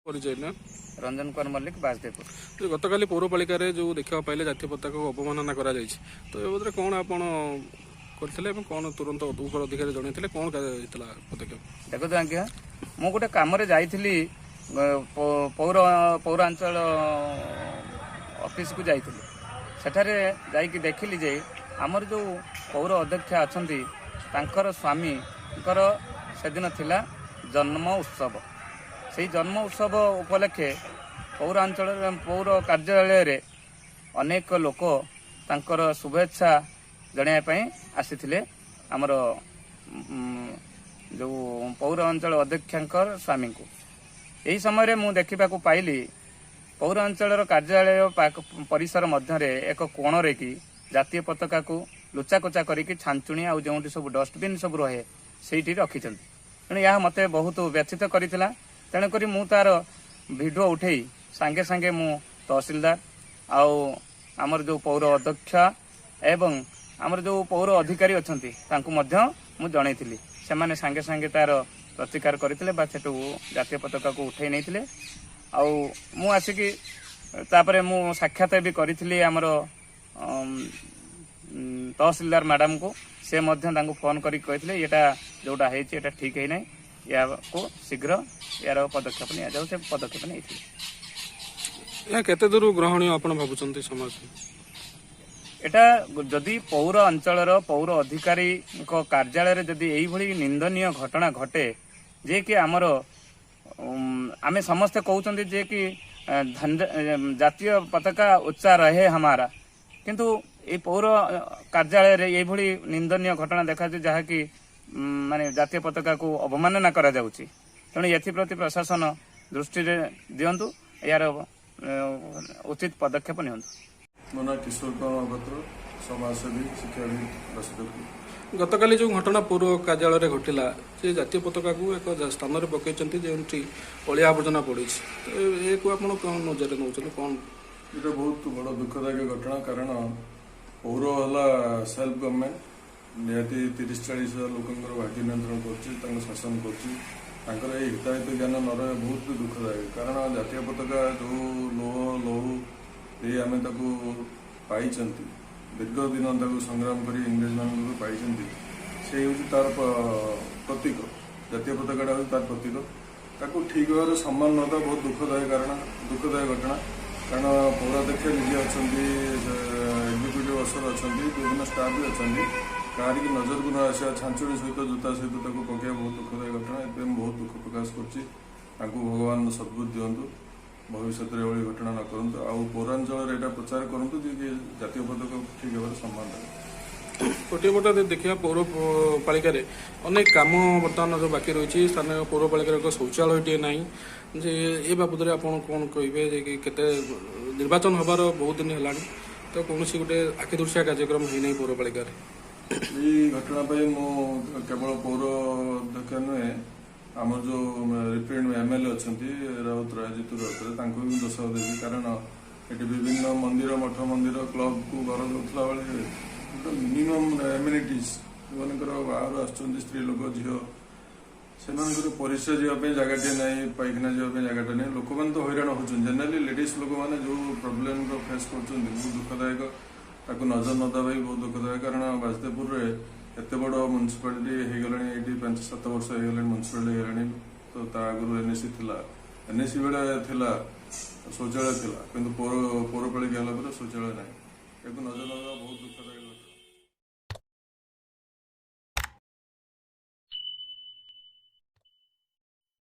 ପରିଚୟ ନା? ରଞ୍ଜନ କୁମାର ମଲ୍ଲିକ, ବାସଦେବପୁର। ଗତକାଲି ପୌରପାଳିକାରେ ଯେଉଁ ଦେଖିବାକୁ ପାଇଲେ ଜାତୀୟ ପତାକାକୁ ଅବମାନନା କରାଯାଇଛି, ତ ଏ ବାବଦରେ କ'ଣ ଆପଣ କରିଥିଲେ ଏବଂ କ'ଣ ତୁରନ୍ତ ଉପର ଅଧିକାରୀ ଜଣାଇଥିଲେ, କ'ଣ ହେଇଥିଲା ପଦକ୍ଷେପ? ଦେଖନ୍ତୁ ଆଜ୍ଞା, ମୁଁ ଗୋଟେ କାମରେ ଯାଇଥିଲି, ପୌରାଞ୍ଚଳ ଅଫିସକୁ ଯାଇଥିଲି। ସେଠାରେ ଯାଇକି ଦେଖିଲି ଯେ ଆମର ଯେଉଁ ପୌର ଅଧ୍ୟକ୍ଷ ଅଛନ୍ତି, ତାଙ୍କର ସ୍ୱାମୀଙ୍କର ସେଦିନ ଥିଲା ଜନ୍ମ ଉତ୍ସବ। ସେଇ ଜନ୍ମ ଉତ୍ସବ ଉପଲକ୍ଷେ ପୌରାଞ୍ଚଳରେ ପୌର କାର୍ଯ୍ୟାଳୟରେ ଅନେକ ଲୋକ ତାଙ୍କର ଶୁଭେଚ୍ଛା ଜଣାଇବା ପାଇଁ ଆସିଥିଲେ, ଆମର ଯେଉଁ ପୌର ଅଞ୍ଚଳ ଅଧ୍ୟକ୍ଷଙ୍କର ସ୍ୱାମୀଙ୍କୁ। ଏହି ସମୟରେ ମୁଁ ଦେଖିବାକୁ ପାଇଲି, ପୌରାଞ୍ଚଳର କାର୍ଯ୍ୟାଳୟ ପରିସର ମଧ୍ୟରେ ଏକ କୋଣରେ କି ଜାତୀୟ ପତାକାକୁ ଲୁଚାକୋଚା କରିକି ଛାଞ୍ଚୁଣି ଆଉ ଯେଉଁଠି ସବୁ ଡଷ୍ଟବିନ୍ ସବୁ ରହେ, ସେଇଠି ରଖିଛନ୍ତି। ତେଣୁ ଏହା ମୋତେ ବହୁତ ବ୍ୟଥିତ କରିଥିଲା। ତେଣୁକରି ମୁଁ ତାର ଭିଡ଼ିଓ ଉଠେଇ ସାଙ୍ଗେ ସାଙ୍ଗେ ମୁଁ ତହସିଲଦାର ଆଉ ଆମର ଯେଉଁ ପୌର ଅଧ୍ୟକ୍ଷ ଏବଂ ଆମର ଯେଉଁ ପୌର ଅଧିକାରୀ ଅଛନ୍ତି, ତାଙ୍କୁ ମଧ୍ୟ ମୁଁ ଜଣାଇଥିଲି। ସେମାନେ ସାଙ୍ଗେ ସାଙ୍ଗେ ତାର ପ୍ରତିକାର କରିଥିଲେ ବା ସେଠୁ ଜାତୀୟ ପତାକାକୁ ଉଠେଇ ନେଇଥିଲେ। ଆଉ ମୁଁ ଆସିକି ତାପରେ ମୁଁ ସାକ୍ଷାତ ବି କରିଥିଲି ଆମର ତହସିଲଦାର ମ୍ୟାଡ଼ାମକୁ। ସେ ମଧ୍ୟ ତାଙ୍କୁ ଫୋନ୍ କରିକି କହିଥିଲେ, ଏଇଟା ଯେଉଁଟା ହେଇଛି ଏଇଟା ଠିକ୍ ହେଇନାହିଁ, ଏହାକୁ ଶୀଘ୍ର ଏହାର ପଦକ୍ଷେପ ନିଆଯାଉ। ସେ ପଦକ୍ଷେପ ନେଇଥିଲେ। ଏହା କେତେ ଦୂର ଗ୍ରହଣୀୟ ଆପଣ ଭାବୁଛନ୍ତି ସମାଜ? ଏଟା ଯଦି ପୌର ଅଞ୍ଚଳର ପୌର ଅଧିକାରୀଙ୍କ କାର୍ଯ୍ୟାଳୟରେ ଯଦି ଏଇଭଳି ନିନ୍ଦନୀୟ ଘଟଣା ଘଟେ, ଯେ କି ଆମର ଆମେ ସମସ୍ତେ କହୁଛନ୍ତି ଯେ କି ଜାତୀୟ ପତାକା ଉଚ୍ଚା ରହେ हमारा, କିନ୍ତୁ ଏଇ ପୌର କାର୍ଯ୍ୟାଳୟରେ ଏଇଭଳି ନିନ୍ଦନୀୟ ଘଟଣା ଦେଖାଯାଉଛି, ଯାହାକି ମାନେ ଜାତୀୟ ପତାକାକୁ ଅବମାନନା କରାଯାଉଛି। ତେଣୁ ଏଥିପ୍ରତି ପ୍ରଶାସନ ଦୃଷ୍ଟିରେ ଦିଅନ୍ତୁ, ଏହାର ଉଚିତ ପଦକ୍ଷେପ ନିଅନ୍ତୁ। ମୋ ନାଁ କିଶୋର କୁମାର ମହାପାତ୍ର, ସମାଜସେବୀ, ଶିକ୍ଷାବିତ୍, ବାସୁଦେବପୁର। ଗତକାଲି ଯେଉଁ ଘଟଣା ପୌର କାର୍ଯ୍ୟାଳୟରେ ଘଟିଲା, ସେ ଜାତୀୟ ପତାକାକୁ ଏକ ସ୍ଥାନରେ ପକାଇଛନ୍ତି ଯେଉଁଠି ଅଳିଆ ଆବର୍ଜନା ପଡ଼ିଛି, ତ ଏକୁ ଆପଣ କ'ଣ ନଜରରେ ନେଉଛନ୍ତି କ'ଣ? ଏଇଟା ବହୁତ ବଡ଼ ଦୁଃଖଦାୟକ ଘଟଣା, କାରଣ ପୌର ହେଲା ସେଲ୍ଫ ଗଭର୍ଣ୍ଣମେଣ୍ଟ। ନିହାତି 30-40 ହଜାର ଲୋକଙ୍କର ଭାଗ୍ୟ ନିୟନ୍ତ୍ରଣ କରୁଛି, ତାଙ୍କୁ ଶାସନ କରୁଛି। ତାଙ୍କର ଏଇ ହିତାହିତ ଜ୍ଞାନ ନ ରହିବା ବହୁତ ବି ଦୁଃଖଦାୟକ, କାରଣ ଜାତୀୟ ପତାକା ଯେଉଁ ଲୌହ ଲହୁ ଦେଇ ଆମେ ତାକୁ ପାଇଛନ୍ତି, ଦୀର୍ଘ ଦିନ ତାକୁ ସଂଗ୍ରାମ କରି ଇଂରେଜମାନଙ୍କଠୁ ପାଇଛନ୍ତି, ସେ ହେଉଛି ତାର ପ୍ରତୀକ। ଜାତୀୟ ପତାକାଟା ହେଉଛି ତାର ପ୍ରତୀକ। ତାକୁ ଠିକ ଭାବରେ ସମ୍ମାନ ନ ଦେବା ବହୁତ ଦୁଃଖଦାୟକ, କାରଣ ଦୁଃଖଦାୟକ ଘଟଣା, କାରଣ ପୌରାଧ୍ୟକ୍ଷ ନିଜେ ଅଛନ୍ତି, ଏକ୍ଜିକ୍ୟୁଟିଭ ଅଫିସର ଅଛନ୍ତି, ବିଭିନ୍ନ ଷ୍ଟାଫ୍ ବି ଅଛନ୍ତି। କାହାରିକି ନଜରକୁ ନ ଆସିବା, ଛାଞ୍ଚୁଣି ସହିତ ଜୋତା ସହିତ ତାକୁ ପକାଇବା ବହୁତ ଦୁଃଖଦାୟକ ଘଟଣା। ଏଥିପାଇଁ ମୁଁ ବହୁତ ଦୁଃଖ ପ୍ରକାଶ କରୁଛି। ତାଙ୍କୁ ଭଗବାନ ସଦ୍ବୁଦ୍ଧି ଦିଅନ୍ତୁ, ଭବିଷ୍ୟତରେ ଏଭଳି ଘଟଣା ନ କରନ୍ତୁ ଆଉ ପୌରାଞ୍ଚଳରେ ଏଇଟା ପ୍ରଚାର କରନ୍ତୁ ଯେ କି ଜାତୀୟ ପତାକା ଠିକ ଭାବରେ ସମ୍ମାନ ଦେବେ। ଗୋଟିଏ ପଟେ ଯଦି ଦେଖିବା, ପୌରପାଳିକାରେ ଅନେକ କାମ ବର୍ତ୍ତମାନ ଯେଉଁ ବାକି ରହିଛି, ସ୍ଥାନୀୟ ପୌରପାଳିକାରେ ଏକ ଶୌଚାଳୟଟିଏ ନାହିଁ ଯେ, ଏ ବାବଦରେ ଆପଣ କ'ଣ କହିବେ ଯେ କି କେତେ ନିର୍ବାଚନ ହେବାର ବହୁତ ଦିନ ହେଲାଣି, ତ କୌଣସି ଗୋଟେ ଆଖିଦୃଶିଆ କାର୍ଯ୍ୟକ୍ରମ ହେଇନାହିଁ ପୌରପାଳିକାରେ? ଏଇ ଘଟଣା ପାଇଁ ମୁଁ କେବଳ ପୌର ଅଧ୍ୟକ୍ଷ ନୁହେଁ, ଆମର ଯୋଉ ରିପ୍ରେଜେଣ୍ଟ ଏମଏଲଏ ଅଛନ୍ତି ରାଉତରାୟ, ଜିତୁ ରାଉତରାୟ, ତାଙ୍କୁ ବି ମୁଁ ଦୋଷ ଦେବି। କାରଣ ଏଠି ବିଭିନ୍ନ ମନ୍ଦିର, ମଠ ମନ୍ଦିର, କ୍ଲବକୁ ଘର ଦେଉଥିଲା ବେଳେ ଗୋଟେ ମିନିମମ୍ ଏମିନିଟିସ୍, ଯେଉଁମାନଙ୍କର ବାହାରୁ ଆସୁଛନ୍ତି ସ୍ତ୍ରୀ ଲୋକ, ଝିଅ, ସେମାନଙ୍କର ପରିସ୍ରା ଯିବା ପାଇଁ ଜାଗାଟିଏ ନାହିଁ, ପାଇଖାନା ଯିବା ପାଇଁ ଜାଗାଟେ ନାହିଁ। ଲୋକମାନେ ତ ହଇରାଣ ହେଉଛନ୍ତି। ଜେନେରାଲି ଲେଡିସ୍ ଲୋକମାନେ ଯୋଉ ପ୍ରୋବ୍ଲେମର ଫେସ୍ କରୁଛନ୍ତି, ବହୁତ ଦୁଃଖଦାୟକ। ତାକୁ ନଜର ନ ଦେବା ବି ବହୁତ ଦୁଃଖଦାୟକ, କାରଣ ବାସୁଦେବପୁରରେ ଏତେ ବଡ଼ ମ୍ୟୁନିସିପାଲିଟି ହେଇଗଲାଣି, ଏଇଠି 5-7 ବର୍ଷ ହେଇଗଲାଣି ମ୍ୟୁନିସିପାଲିଟି ହେଇଗଲାଣି। ତ ତା ଆଗରୁ ଏନ୍ଏସି ଥିଲା, ଏନ୍ଏସି ବେଳେ ଥିଲା, ଶୌଚାଳୟ ଥିଲା, କିନ୍ତୁ ପୌରପାଳିକା ହେଲା ପରେ ଶୌଚାଳୟ ନାହିଁ। ଏକୁ ନଜର ନ ଦେବା ବହୁତ ଦୁଃଖ।